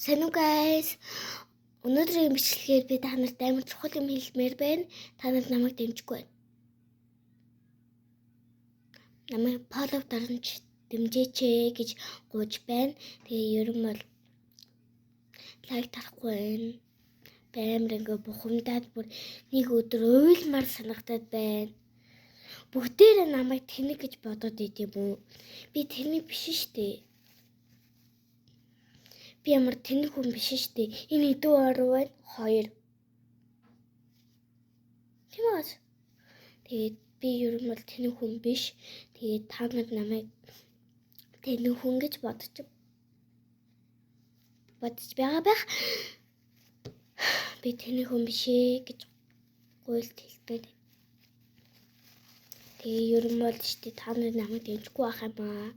Сайн уу guys? Өнөөдрийн бичлэгээр би та нарт амар чухал юм хэлмээр байна. Та нар намайг дэмжихгүй байна. Намайг follow дарж дэмжээч ээ гэж гуйж байна. Тэгээ ер нь бол лайк дарахгүй байна. Би амар ингээ бухимдаад бүр нэг өдөр уйлмаар санагдаад байна. Бүгдээрээ намайг тэнэг гэж бодоод идэв юм уу? Би тэнэг биш шүү дээ. Би ямар тэнэг хүн биш шүү дээ. Энэ хэдэн оров байна? 2. Тийм үү? Тэгээд би ер нь бол тэнэг хүн биш. Тэгээд та нар намайг тэнэг хүн гэж бодож байгаа байх. Би тэнэг хүн биш ээ гэж гуйлт хэлбэр. Тэгээ ер нь бол шүү дээ та нар намайг дэмжихгүй байх юм аа.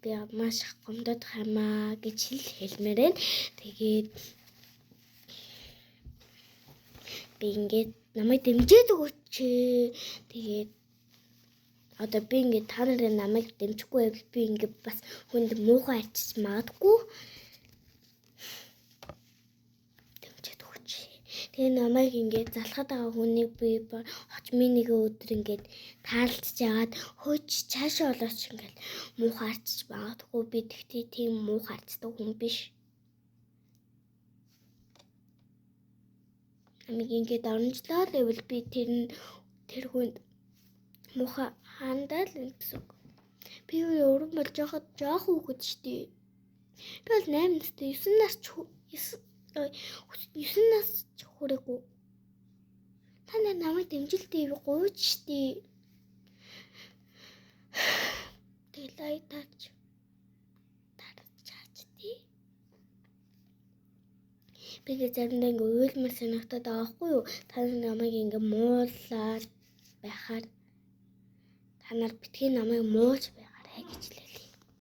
Би маш их гомдоод хамаа гэж хэлмээр байна. Тэгээд би ингээд намайг дэмжиж өгөөч. Тэгээд одоо би ингээд та нарын намайг дэмжихгүй байвал би ингээд бас хүнд муухай арчиж магадгүй. Дэмжиж өгөөч. Тэгээ намайг ингээд залхаад байгаа хүнийг би очмын нэг өдөр ингээд таалцж яагаад хөөч цаашаа олооч ингээд муухай арчиж магадгүй. Би тэгтээ тийм муухай арчдаг хүн биш. Намайг ингээд оронжлоо л байвал би тэр хүнд муухай хандаад л гэсэн үг. Би өрөн бол жоох хүүхэд штий. Би бол 8 настай 9 нас 9 нас ч хүрээгүй. Та нар намайг дэмжилтээ гуйж штий. Тэгээ лайк дарж чаач тий. Би ингээ заримдаа ингээ уйлмар санагдаад байгаа байхгүй юу? Та нар намайг ингээ муулаад байхаар та нар битгий намайг муулж байгаарай гэж л.